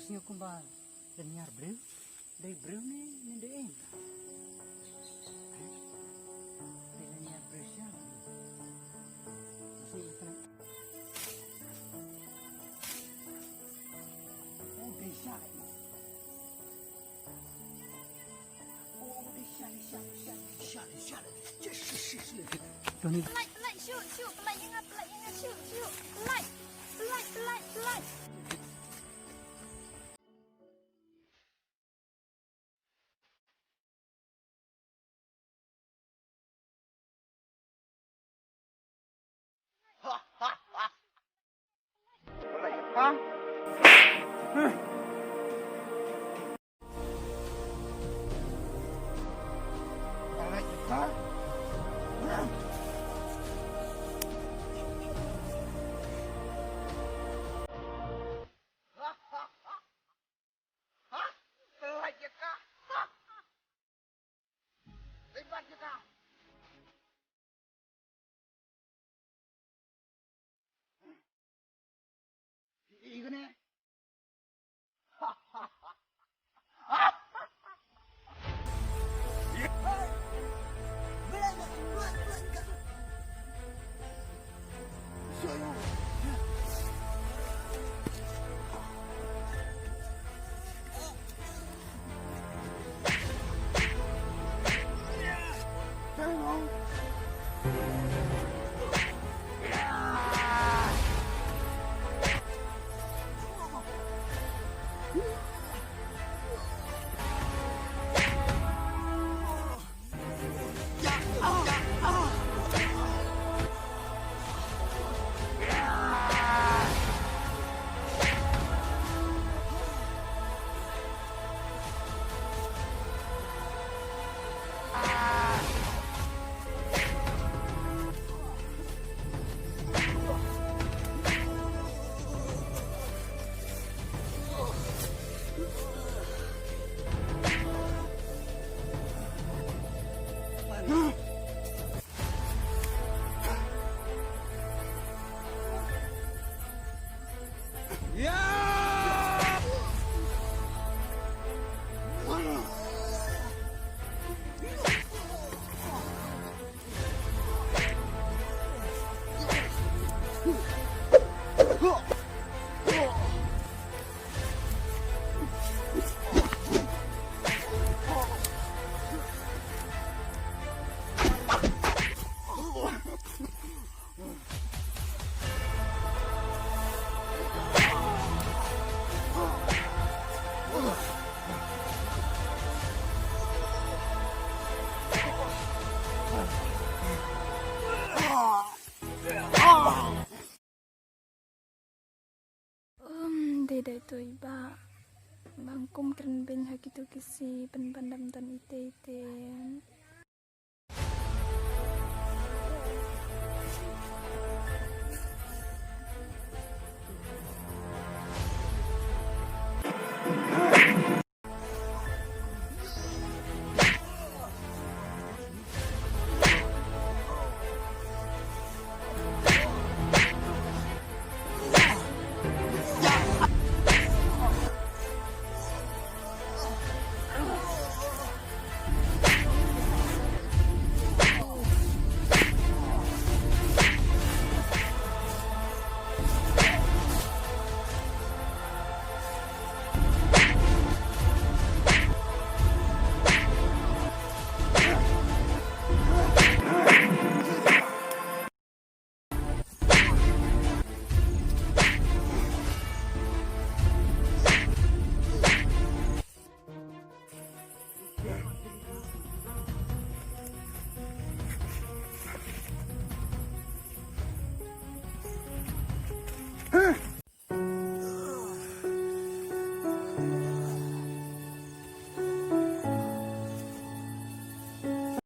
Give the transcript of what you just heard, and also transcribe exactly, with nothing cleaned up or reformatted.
Nga kumba lynñiar briew, dei briew ne, ne dei em? Dei lynñiar briew sha. Masi nga kena. Oh, dei sha. Oh, dei sha, dei sha, dei sha, dei sha, dei sha. Sha, sha, sha, sha. Tony. Pynlait, pynlait, shu, shu, pynlait ïa nga, pynlait ïa nga, shu, shu. Pynlait, pynlait, pynlait, pynlait. Um, dei dei to i ba. Bang kum kren beiñ ha kito ki si pynban dam don ite ite.